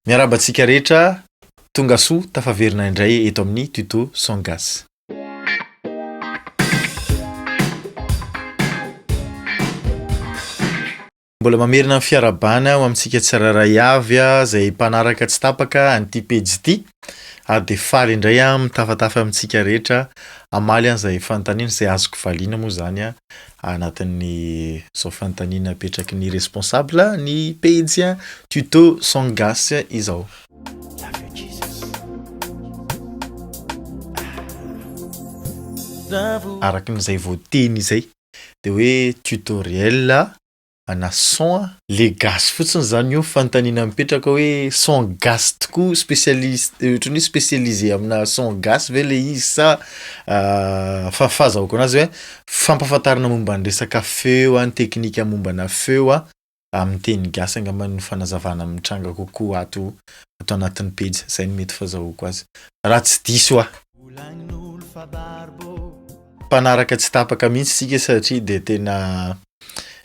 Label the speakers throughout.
Speaker 1: Miarahaba antsika rehetra, tonga soa tafaverina indray eto amin'ny Tuto Son Gasy. Mbola mamerina ny fiarahabana ho amintsika tsirairay avy izay mpanaraka tsy tapaka an'ity pejy ity ary dia faly indray aho mitafatafa amintsika rehetra hamaly an'izay fanontaniana izay azoko valiana moa izany anatin'ny izao fanontaniana apetraky ny responsable ny pejy tuto son gasy izao. Araka izay voateny izay de hoe tutoriel ana son le gasy fotsiny zany io fanontaniana mipetraka hoe son gasy tokoa spécialiste ohatran'ny hoe spécialisé aminà son gasy ve le izy sa fa fahazahoako anazy hoe fampahafantarana momba ny resaka feo a, ny teknika mombanà feo a, amin'ny teny gasy angamba no fanazavana mitranga kokoa ato ato anatin'ny pejy, zay no mety fahazahoako azy raha tsy diso aho. Mpanaraka tsy tapaka mihitsy isika satria de tena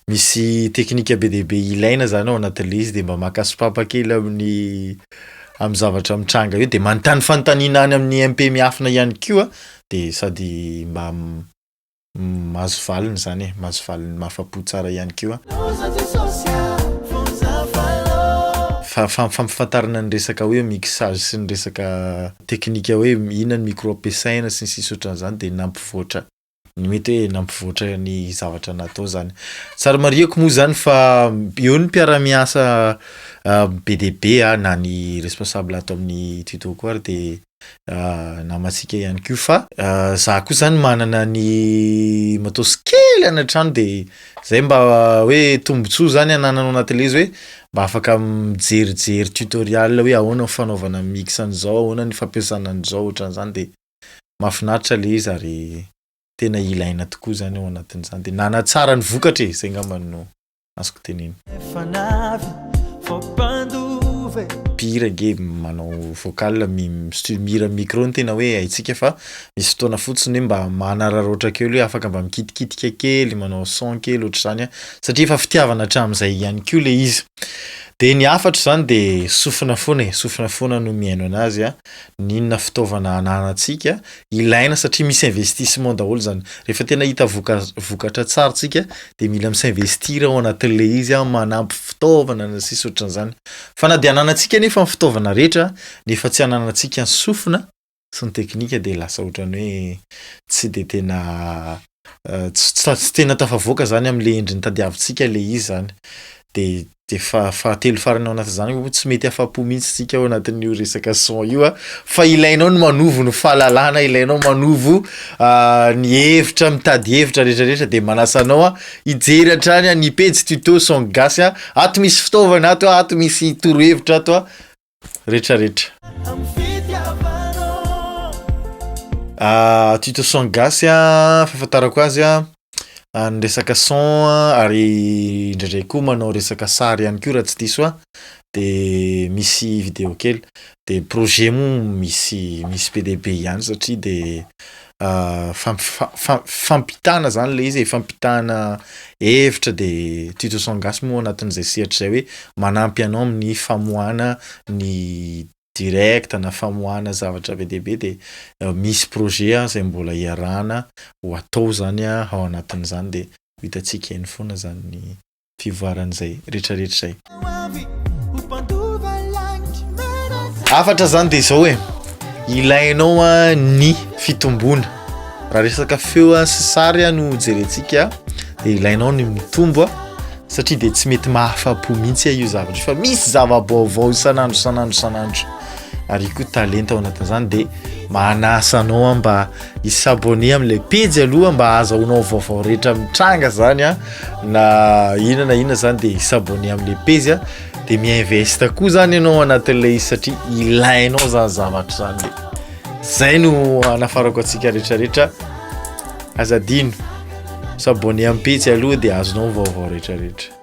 Speaker 1: misy teknika be dia be ilaina zany ao anatin'le izy de mba maka sopapa kely amin'ny am'zavatra mitranga eo de manontany fanontaniana any amin'ny MP miafina ihany koa de sady mba mahazo valiny zany e, mahazo valiny mahafa-po tsara ihany koa. Fa fa fampahafantarana ny resaka hoe mixage sy ny resaka teknika hoe inona ny micro ampiasaina sy ny sisa ohatran'izany de nampivoatra ny mety hoe nampivoatra ny zavatra natao zany. Tsara marihiko moa zany fa eo ny mpiara-miasa be dia be a, na ny responsable ato amin'ny tuto koa ary de namantsika ihany koa fa za koa zany manana ny matos kely any an-trano de zay mba hoe tombontsoa zany ananana ao anatin'le izy hoe mba afaka mijerijery tutoriel hoe ahoana ny fanaovana mix an'zao, ahoana ny fampiasana an'zao ohatran'zany de mahafinaritra le izy ary tena ilaina tokoa zany ao anatin'zany de nanatsara ny vokatra e, zay ngambany no azoko tenenina. Mpihira ange manao vocal mi- stu- mihira micro no tena hoe haintsika fa misy fotoana fotsiny hoe mba manararaotra kely hoe afaka mba mikitikitika kely, manao son kely ohatr'izany a, satria efa fitiavana hatramin'izay ihany koa le izy. De ny hafatro zany de sofina foana e, sofina foana no mihaino anazy a, n'inona fitaovana ananantsika ilaina satria misy investissement daholo zany, rehefa tena hita voka- vokatra tsara tsika de mila mi-s'investir ao anatin'le izy a, manampy fitaovana na sisa ohatran'zany, fa na de ananantsika nefa ny fitaovana rehetra nefa tsy ananantsika ny sofina sy ny teknika de lasa ohatran'ny hoe tsy de tena tsy tsy tena tafavoaka zany am'le endriny tadiavintsika le izy zany, de de fa- fahatelo farany ao anatin'izany moa tsy mety afa-po mihitsy tsika ao anatin'io resaka son io a, fa ilainao ny manovo ny fahalalana, ilainao manovo ny hevitra, mitady hevitra rehetrarehetra de manasa anao a hijery hatrany ny pejy tuto son gasy a, ato misy fitaovana ato a, ato misy torohevitra ato a, retraretra. Tuto son gasy a, fahafantarako azy a, ny resaka son ary indraindray koa manao resaka sary ihany koa raha tsy diso aho de misy vidéo kely, de projet moa misy misy be dia be ihany satria de famp- fa- fampitana zany le izy e, fampitana hevitra de tuto son gasy moa anatin'izay sehatra izay hoe manampy anao amin'ny famoahana ny direct na famoahana zavatra be dia be de misy projet zay mbola iarahana ho atao zany a ao anatin'izany de ho hitantsika eny foana zany ny fivoaran'izay rehetrarehetra izay. Hafatra zany de izao e, ilainao a ny fitomboana, raha resaka feo a sy sary a no jerentsika de ilainao ny mitombo a satria de tsy mety mahafa-po mihitsy io zavatra io fa misy zava-baovao isan'andro isan'andro isan'andro ary io koa talenta ao anatin'izany de manasa anao aho mba hi-s'abonner amin'ilay pejy aloha mba ahazahoanao vaovao rehetra mitranga zany a na inona na inona zany de hi-s'abonner amin'ilay pejy a de mi-investe koa zany ianao anatin'ilay izy satria ilainao zany zavatra zany de zay no anafarako antsika rehetrarehetra aza adino s'abonner amin'ny pejy aloha de azonao ny vaovao rehetrarehetra.